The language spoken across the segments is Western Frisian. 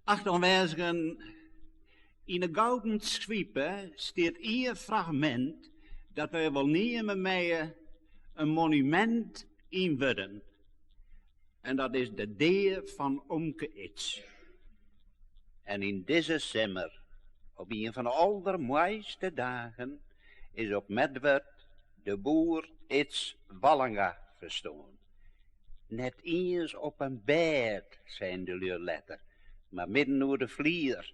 Achte oanwêzigen, yn de Gouden Swipe stiet ien fragmint dat wy wol neame meie in monumint yn wurden. En dat is de dea fan omke Ids. En yn dizze simmer, op ien fan de aldermoaiste dagen, is op Medwert de boer Ids Wallinga ferstoarn. Net iens op in bêd, seinen de lju letter, mar midden oer de flier.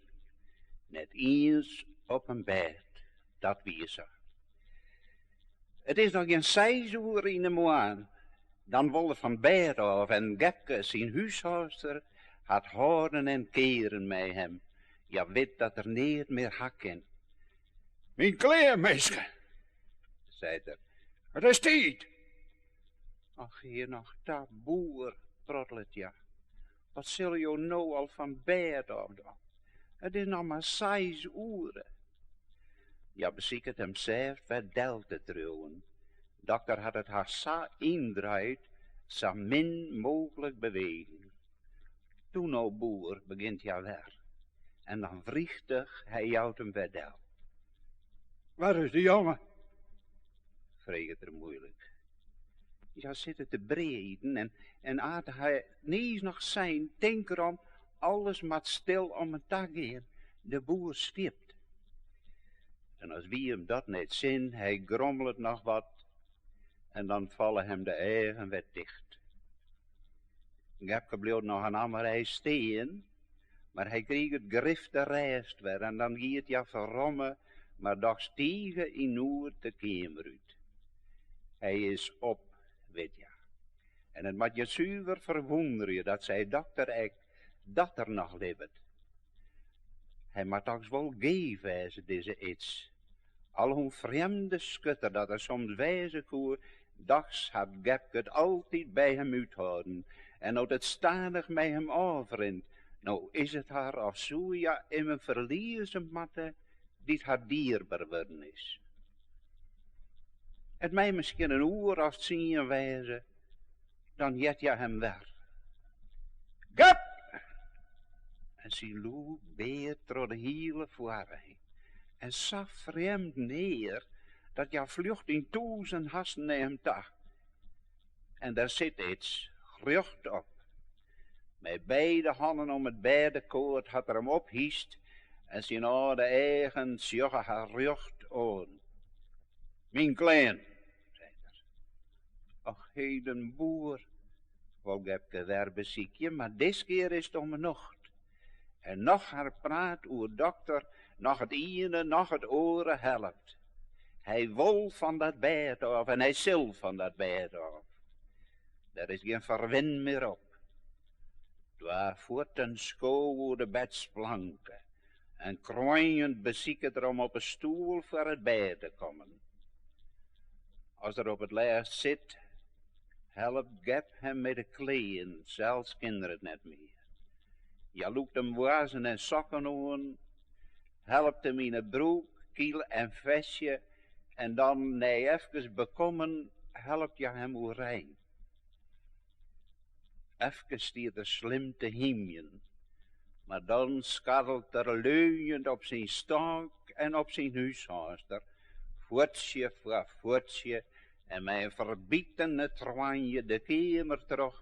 Net iens op in bêd, dat wie sa. It is noch gjin seis oere yn 'e moarn, dan wol er fan 't bêd ôf en Gepke, syn húshâldster, hat hâlden en kearen mei him. Hja wit dat er neat mear ha kin. Myn klean, minske, seit er, it is tiid. Och, gean noch ta, boer, prottelet hja. Wat sille jo no al fan 't bêd ôf dwaan? It is noch mar seis oere. Hja besiket him sêft wer del te triuwen. Dokter hat it har sa yndraaid, sa min mooglik beweging. Toe no, boer, begjint hja wer. En dan wrychtich, hy jout him wer del. Waar is de jonge? freget er moeilik. Hja sitte te breden en, en at hy niis noch sein, tink derom, alles moat stil om en ta gean, de boer sliept. En as wie him dat net sin, hy grommelet noch wat en dan falle him de eagen wer ticht. Gepke bliuwt noch in amerij stean, mar hy kriget grif de rêst wer en dan giet hja ferromme, mar dochs tige yn noed de keamer út. Hy is op, wit hja. En it moat je suver ferwûnderje, dat sei dokter ek, dat er noch libbet. Hy moat dochs wol geef wêze, dizze Ids. Al hoe'n frjemde skutter dat er soms wêze koe, dochs hat Gepke it altyd by him úthâlden. En no't it stadich mei him ôfrint, no is it har of soe hja immen ferlieze moatte dy't har dierber wurden is. It mei miskien in oere of tsien wêze, dan heart hja him wer. Gep! En syn lûd beart troch de hiele foarrij. En sa frjemd near dat hja fljocht yn tûzen hasten nei him ta. En dêr sit Ids, rjochtop. Mei beide hannen om it bêdekoard hat er him ophyst en syn âlde eagen sjogge har rjocht oan. Myn klean, seit er. Och heden boer, wol Gepke wer besykje, mar diskear is it om 'e nocht. En noch har praat oer dokter, noch it iene, noch it oare helpt. Hy wol fan dat bêd ôf en hy sil fan dat bêd ôf. Der is gjin ferwin mear op. Twa fuotten skowe oer de bedsplanke en kroanjend besiket er om op 'e stoel foar it bêd te kommen. As er op it lêst sit, helpt Gep him mei de klean, sels kin er it net mear. Hja lûkt him hoazzen en sokken oan, helpt him yn 'e broek, kiel en festje en dan, nei efkes bekommen, helpt hja him oerein. Efkes stiet er slim te hymjen, mar dan skarrelt er leunjend op syn stôk en op syn húshâldster, fuotsje foar fuotsje en mei in ferbitene troanje de keamer troch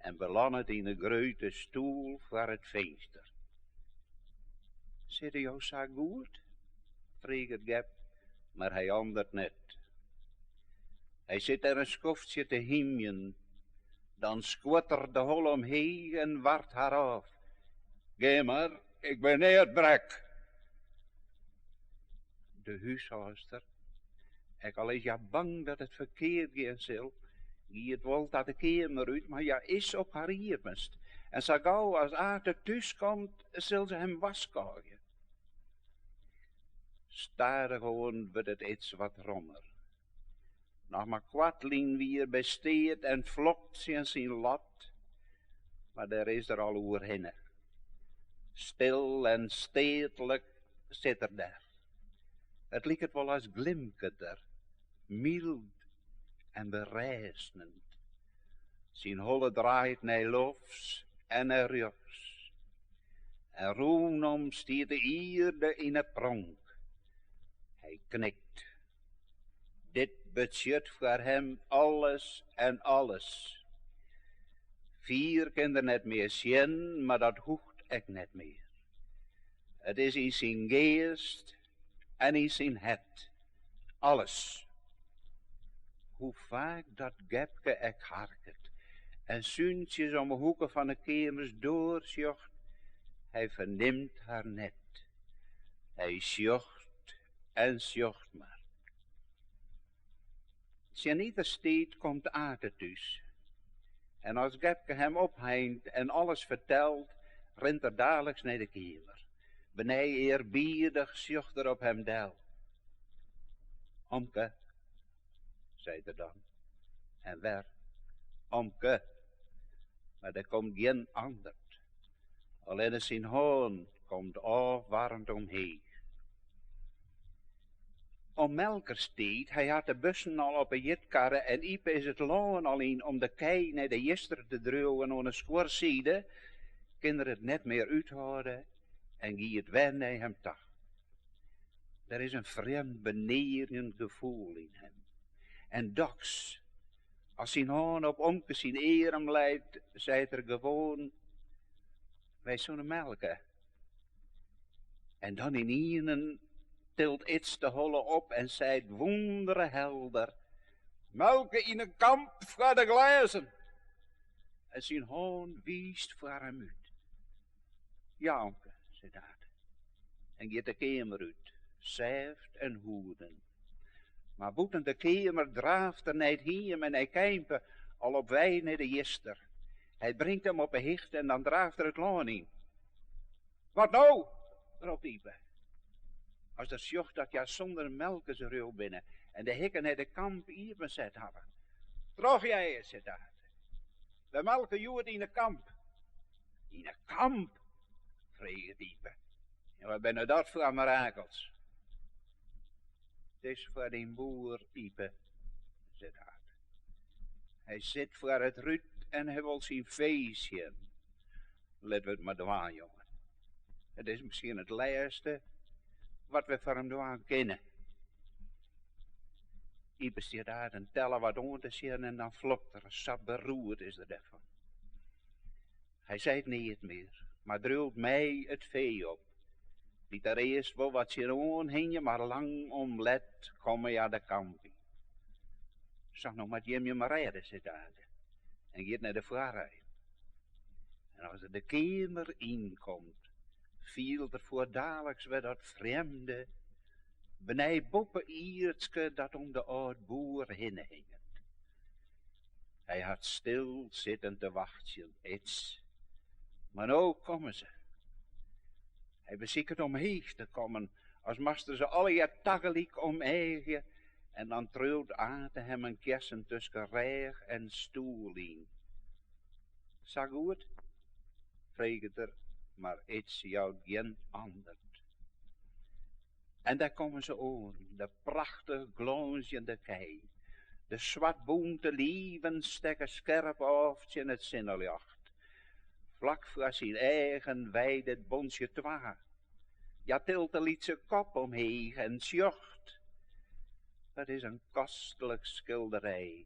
en belannet yn 'e grutte stoel foar it finster. Sitte jo sa goed? freget Gep, mar hy andert net. Hy sit dêr in skoftsje te hymjen, dan skuort er de holle omheech en wart har ôf. Gean mar, ik bin neat brek. De húshâldster Ek al is hja bang dat it ferkeard gean sil, giet wol ta de keamer út, mar hja is op har iepenst en sa gau as Ate thús komt, sil se him warskôgje. Stadichoan wurdt it Ids wat rommer. Noch mar koartlyn wie er by steat en flokt tsjin syn lot, mar dêr is er al oerhinne. Stil en steatlik sit er dêr. It liket wol as glimket er, myld en berêstend. Syn holle draait nei lofts en nei rjochts. En rûnom stiet de ierde yn 'e pronk. Hy knikt. Dit betsjut foar him alles en alles. Fier kin er net mear sjen, mar dat hoecht ek net mear. It is yn syn geast en yn syn hert. Alles. Hoe faak dat Gepke ek harket en súntsjes om 'e hoeke fan 'e keamers doarsjocht, hy fernimt har net. Hy sjocht en sjocht mar. Tsjin iterstiid komt Ate thús. En as Gepke him opheint en alles fertelt, rint er daliks nei de keamer. Benei earbiedich sjocht er op him del. Omke, seit er dan. En wer, Omke. Mar der komt gjin andert. Allinne syn hân komt ôfwarrend omheech. Om melkerstiid, hy hat de bussen al op 'e jitkarre en Ype is it lân al yn om de kij nei de jister te driuwen oan 'e skuorside, kin er it net mear úthâlde en giet wer nei him ta. Der is in frjemd benearjend gefoel yn him. En dochs, as syn hân op omke syn earm leit, seit er gewoan, Wy soene melke. En dan ynienen tilt Ids de holle op en seit wûndere helder, Melke yn 'e kamp foar de glêzen! En syn hân wiist foar him út. Ja, omke, seit Ate, en giet de keamer út, sêft en hoeden. Mar bûten de keamer draaft er nei it hiem en nei Keimpe, al op wei nei de jister. Hy bringt him op 'e hichte en dan draaft er it lân yn. Wat no? ropt Ype. As er sjocht dat hja sûnder melkers reau binne en de hikken nei de kamp iepenset hawwe. Trochjeie, seit Ate. Wy melke hjoed yn 'e kamp. Yn 'e kamp? freget Ype. En wat binne dat foar mirakels? It is foar dyn boer, Ype, seit Ate. Hy sit foar it rút en hy wol syn fee sjen. Litte we it mar dwaan, jonge. It is miskien it lêste wat we foar him dwaan kinne. Ype stiet Ate in telle wat oan te sjen en dan flokt er, sa beroerd is er dêrfan. Hy seit neat mear, mar driuwt mei it fee op, dy't der earst wol wat tsjinoan hingje, mar lang om let komme hja de kamp yn. Sa, no moat jim jim mar rêde, seit Ate en giet nei de foarein. En as er de keamer ynkomt, fielt er fuortdaliks wer dat frjemde, benei boppe-ierdske dat om de âld-boer hinne hinget. Hy hat stil sitten te wachtsjen, Ids. Mar no komme se. Hy besiket omheech te kommen, as moast er se allegear tagelyk omeagje, en dan triuwt Ate him in kessen tusken rêch en stoel yn. Sa goed? freget er, mar Ids jout gjin andert. En dêr komme se oan, de prachtich glânzjende kij. De swartbûnte liven stekke skerp ôf tsjin it sinneljocht. Flak foar syn eagen weidet Bontsje twa. Hja tilt de lytse kop omheech en sjocht. Dat is in kostlik skilderij,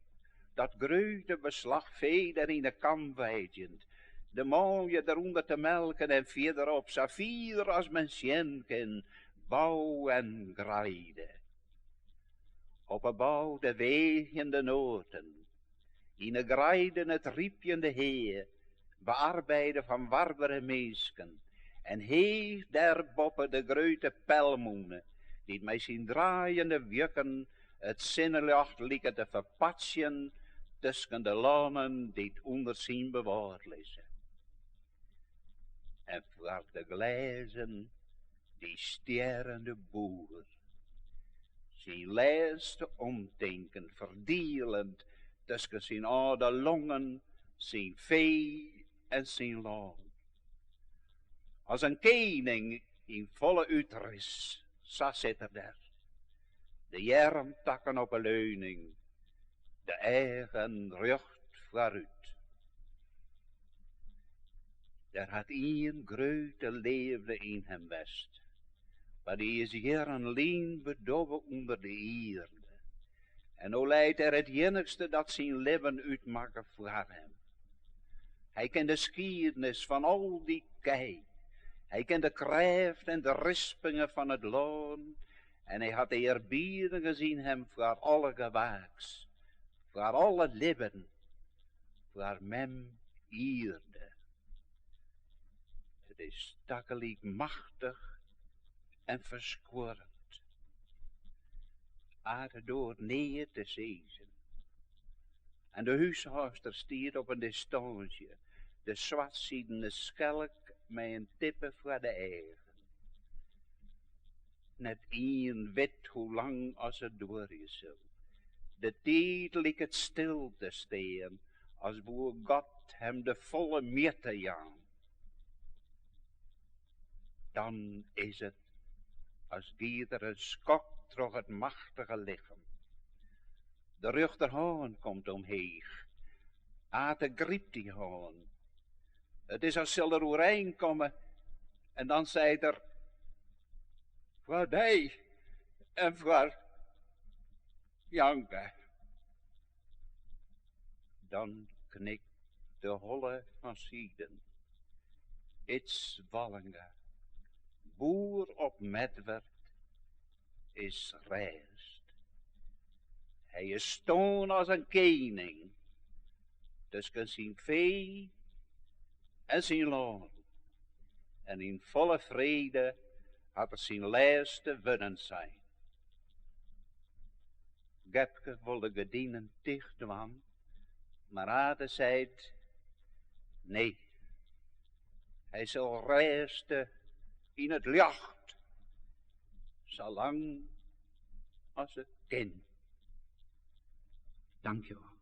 dat grutte beslach fee dêr yn 'e kamp weidzjend, de manlju derûnder te melken en fierderop, sa fier as men sjen kin, bou en greide. Op 'e bou de weagjende noaten, yn 'e greiden it rypjende hea, bearbeide fan warbere minsken, en heech dêrboppe de grutte pelmûne, dy't mei syn draaiende wjukken it sinneljocht liket te ferpartsjen tusken de lannen dy't ûnder syn bewâld lizze. En foar de glêzen dy stjerrende boer, syn lêste omtinken ferdielend tusken syn âlde longen, syn fee en syn lân. As in kening yn folle útris, sa sit er dêr. De earmtakken op 'e leuning, de eagen rjocht foarút. Der hat ien grutte leafde yn him west, mar dy is jierren lyn bedobbe ûnder de ierde. En no leit dêr it iennichste dat syn libben útmakke foar him. Hy ken de skiednis fan al dy kij, hy ken de krêft en de rispinge fan it lân en hy hat earbiedigens yn him foar alle gewaaks, foar alle libben, foar mem ierde. It is tagelyk machtich en ferskuorrend. Ate doart neat te sizzen. En de húshâldster stiet op in distânsje, de swartsidene skelk mei in tippe foar de eagen. Net ien wit hoe lang as it duorje sil. De tiid liket stil te stean, as woe God him de folle mjitte jaan. Dan is it as giet der in skok troch it machtige lichem. De rjochterhân komt omheech. Ate grypt dy hân. It is as sil er oerein komme en dan seit er, Foar dy en foar Janke. Dan knikt de holle fansiden. Ids Wallinga, boer op Medwert, is rêst. Hy is stoarn as in kening tusken syn fee en syn lân. En yn folle frede hat er syn lêste wurden sein. Gepke wol de gerdinen ticht dwaan, mar Ate seit, Nee, hy sil rêste yn it ljocht, sa lang as it kin. Dankjewol.